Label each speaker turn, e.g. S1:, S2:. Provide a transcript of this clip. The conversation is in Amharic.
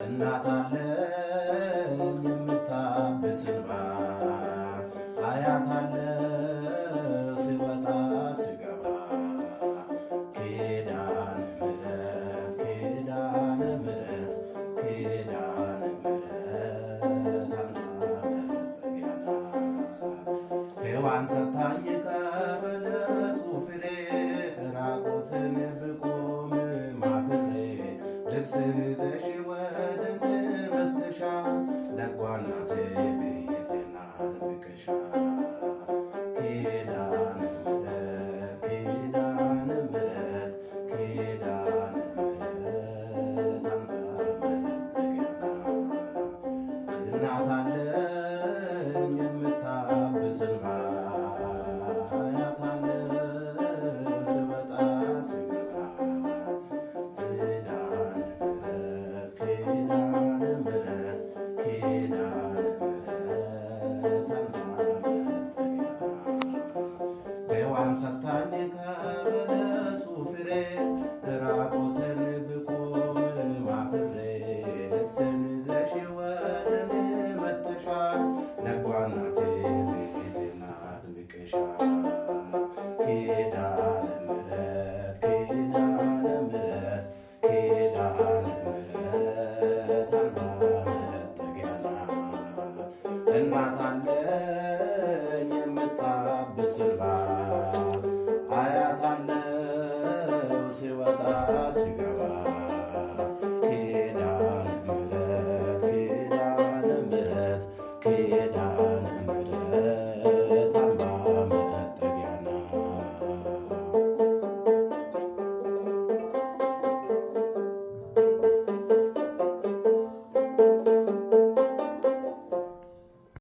S1: እናት አለኝ የምታብስ እንባ፣ አያት አለው ሲወጣ ሲገባ። ኪዳነ ምሕረት፣ ኪዳነ ምሕረት፣ ኪዳነ ምሕረት አምባ መጠጊያ ናት። ሔዋን ሰታኝ ከበለሱ ፍሬ፣ ራቁትን ብቆም ማፍሬ፣ ልብስን ይዘሽ